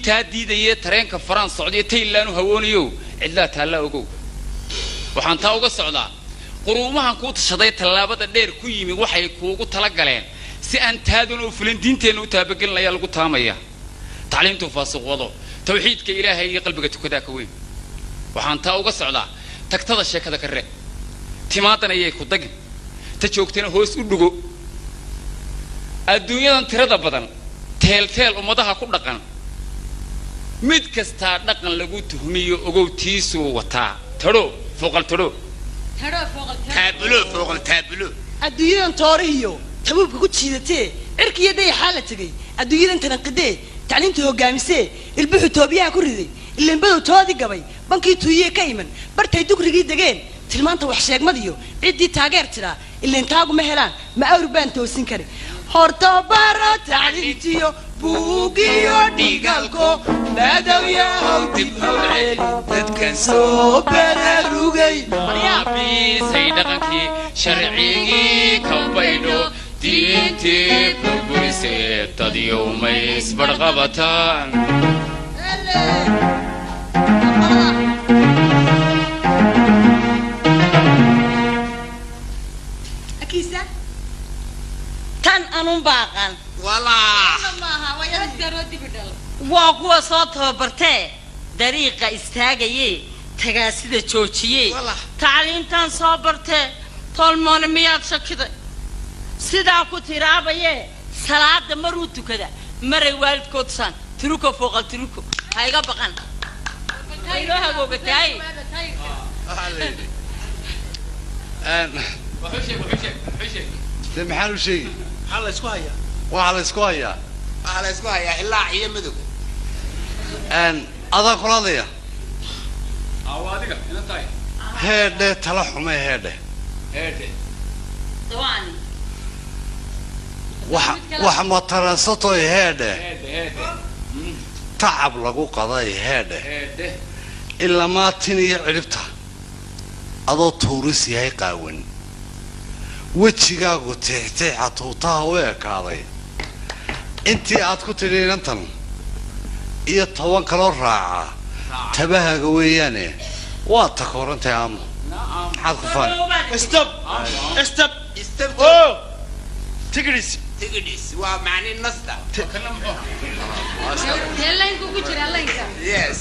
Taa diidayee tareenka Faraan socdiyo Taylaanu hawoonayo cidlaa taallaa ogow. Waxaan taa uga socdaa, quruumahan kuu tashaday tallaabada dheer ku yimi waxay kuugu tala galeen si aan taaduna u fulin, diinteenna u taabagelin ayaa lagu taamaya. Tacliimtuu faasuq wado, tawxiidka Ilaahay iyo qalbiga tukadaa ka weyn. Waxaan taa uga socdaa, tagtada sheekada ka reeb, timaadan ayay ku dagin, ta joogtana hoos u dhugo. Adduunyadan tirada badan, teelteel ummadaha ku dhaqan, mid kastaa dhaqan lagu tuhmiyo ogow tiisuu wataa. Tadho fooqal tadho. Taabulo fooqal taabulo. Adduunyadan toorihiyo tabuubka ku jiidatee, cirkiiyo dayaxaa la tegey, adduunyadan tanaqidee, tacliinta hogaamisee, ilbuxu toobiyaha ku riday, ilinbadow toodii gabay, bankii tuuyiye ka iman, bartay dugrigii degeen, tilmaanta wax sheegmadiyo ciddii taageer tidhaa, ileen taagu ma helaan, ma awr baan toosin karin. Horta baro tacliintiyo buugiyo dhigaalko, madowyahow dib how celi dadkan soo baraarugay. Biisay dhaqankii sharcigii ka baydho, diintii burburisee, dadyow may isbarqabataan? Akiisa. Tan anun baaqan. Walaa. Waa kuwa soo tababartee, dariiqa istaagaye, tagaasida joojiye. Wallah. Tacliintan soo bartee, tolmoone miyaad shakiday? Sidaa ku tiraabaye, salaada maruu tukada, maray waalidkood saan tiruko fooqal tiruko, ha iga baqan, ha inoo hagoogatahay. Waxaa la yidhi de maxaan u sheegi? Maxaa la isku hayaa? Waxaa la isku hayaa. Waxaa la isku hayaa ilaac iyo madow. Adaa kula hadlaya. Aawo adiga inan tahay. Heedhe tala xume, heedhe. Heedhe. Dawaani. Wax wax mataransatoy, heedhe. Heedhe, heedhe. Tacab lagu qaday, heedhe. Heedhe. Ilamaa tin iyo cidhibta adoo tuuris yahay qaawan, wejigaagu tiixtiixa tuutaha u ekaaday, intii aad ku tidhi inantan iyo 10 kaloo raaca tabahaaga weeyaane, waa takoorantay aamo, maxaad ku faani? Stop, stop. Stop. Oh, tigris. Tigidhis waa macni nasta. Kana muxuu? Dee laynku ku jira laynka. Yes.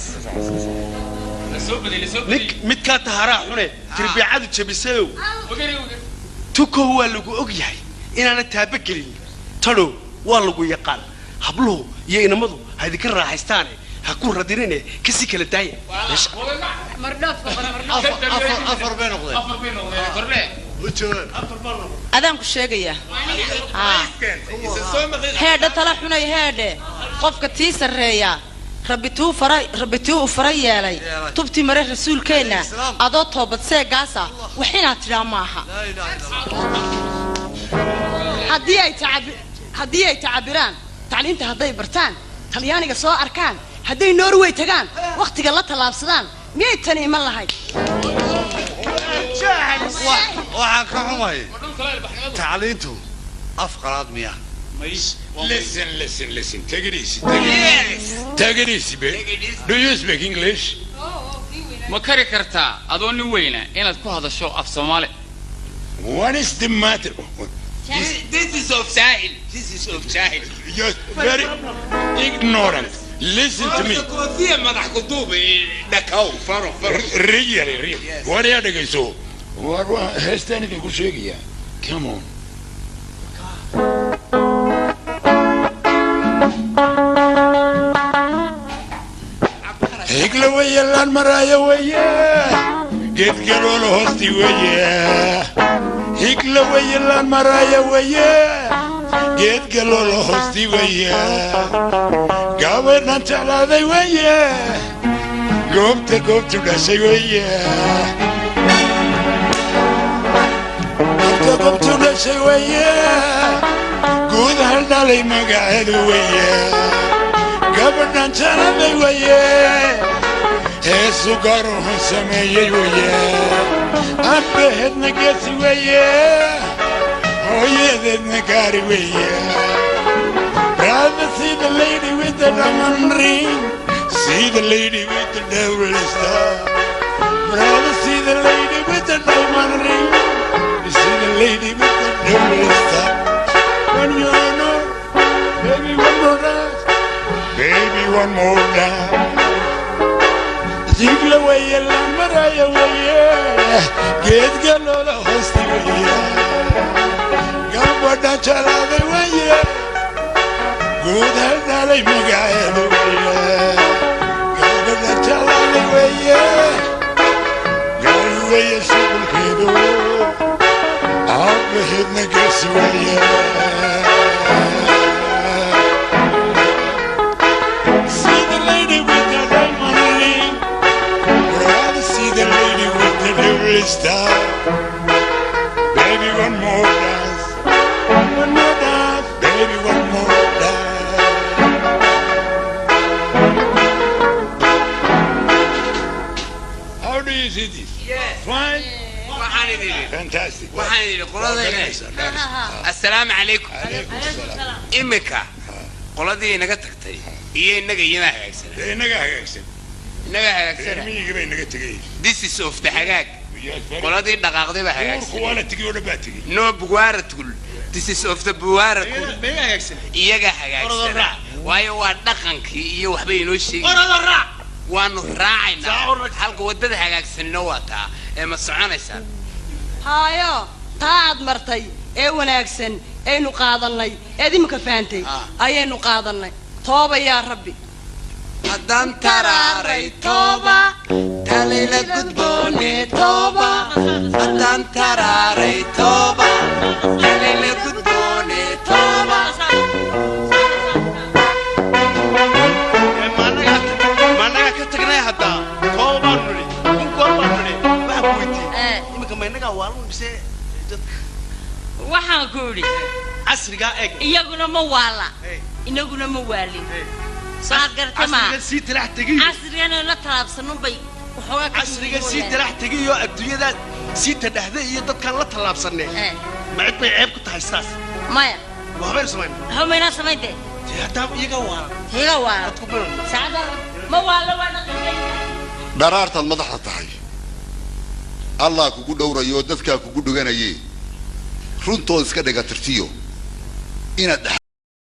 La soo badiyay, la soo nin badiyay. Midkaa taharaa xune tirbiicadu jabisayow. Ogari, ogari. Tukow, waa lagu og yahay inaana taaba gelin. Tadhow waa lagu yaqaan, habluhu iyo inamadu ha idinka raaxaystaane, ha ku radinine, kasii kala daaya meesha. Mardhoof mardhoof. Afar afar bay noqdeen. Afar bay noqdeen, kordhe. U jawaab. Adaan ku sheegayaa. Haa. Isa soo maqli. Heedhe tala xunay, heedhe, qofka tii sarreeya Rabbi tuu faray, Rabbi tii uu faray yeelay. Yeelay. Tubtii mare rasuulkeenna. Islaam. Adoo toobad seegaasa wax inaad tidhaa maaha. Laa ilaaha illa Allah. Haddii ay tacabiraan tacliinta, hadday bartaan Talyaaniga soo arkaan, hadday Norway tagaan, wakhtiga la tallaabsadaan, miyay tani iman lahayd? Waxaan ka xumahay, tacliintu af qalaad miya? Listen, listen, listen. Take it easy. Take it easy. Take it easy, babe. Take it easy. Do you speak English? Ma kari kartaa adoo nin weyna inaad ku hadasho af Soomaali? What is the matter? This is of jahil. This is of jahil. You're very ignorant. Listen to me. Koofiya madax ku duub dhakaw faro faro. Really, really. War yaa dhegayso. War waa heestaan idinku sheegaya. Come on. Higla weeye, laan maraayo weeye, geed galoolo hoosti weeye. Higla weeye, laan maraayo weeye, geed galoolo hoosti weeye. Gabadhan jeclaaday weeye, goobta goobtu dhashay weeye. Goobta goobtu dhashay weeye, guud hal dhalay magaceedu weeye. Gabadhan jeclaaday weeye, heesu garuhun sameeyey weeye. Abbaheedna geesi weeye, hooyadeedna gaari weeye. Rather see the lady with the diamond ring. the lady with the devil star. Brother, see the lady with the diamond ring. You see the lady with the devil star. When you know, baby, one more dance. Baby, one more dance. Zigla weeye, la maraya weeye, geedka loola hoosti weeye, gabadha jeclaaday weeye, guud haldhalay magaceedu weeye, gabadha jeclaaday weeye, gaari weeye shuqulkeedu, aabaheedna geesi weeye. See the lady with the diamond ring. Brother, see the lady with the devil star. Baby, one more dance. One more dance. Baby, one more dance. How do you see this? Yes. Fine? Waxaan idin idhi Fantastic. Waxaan idhi qoladayna, assalaamu calaykum. Imika qoladii inaga tagtay iyo inaga iyama hagaagsana? Dee inaga hagaagsan. Inaga hagaagsana. Reer miyiga bay naga tegay. This is of the hagaag. Qoladii dhaqaaqday baa Uurku hagaagsan. waa la tegey oo dhan baa tegey. No buwaaratul. This is of the buwaaratul. Iyaga hagaagsana, waayo waa dhaqankii iyo waxbay inoo sheegi. Waanu raacaynaa halka waddada hagaagsanino waa taa ee ma soconaysaan? Haayo, taa aad martay ee wanaagsan aynu qaadannay, eed iminka fahantay ayaynu qaadannay. Tooba yaa rabbi. Haddaan taraaray tooba, talayla gudboone tooba. Haddaan taraaray tooba, talayla gudboone tooba. Maanagaa ka tagnay haddaa? Tooba baanu nidhi, kun goor baanu nidhi. Waxaan ku weydiiyey, iminka ma innagaa waalan mise dadka? Waxaan ku idhi, Casrigaa eeg. Iyaguna ma waala, inaguna ma waalin, saad garta maa? Casrigan sii talax tegiyo. Casrigana la tallaabsanun bay waxoogaa ka. Casrigan sii talax tegiyo, adduunyadaa sii tadhahday iyo dadkaan la tallaabsanay, ma cid bay ceeb ku tahay sidaas? Maya. Waxbaynu samayn. Waxba maynaa samayn dee. Dee haddaa iyagaa waalan. Iyaga waala. Dadku badan. Saacada ma waala, waa dhaqankeena. Dharaartaad madaxda tahay Allah kugu dhowrayo, dadkaa kugu dhuganaye, runtood iska dhiga tirtiyo inaad dhex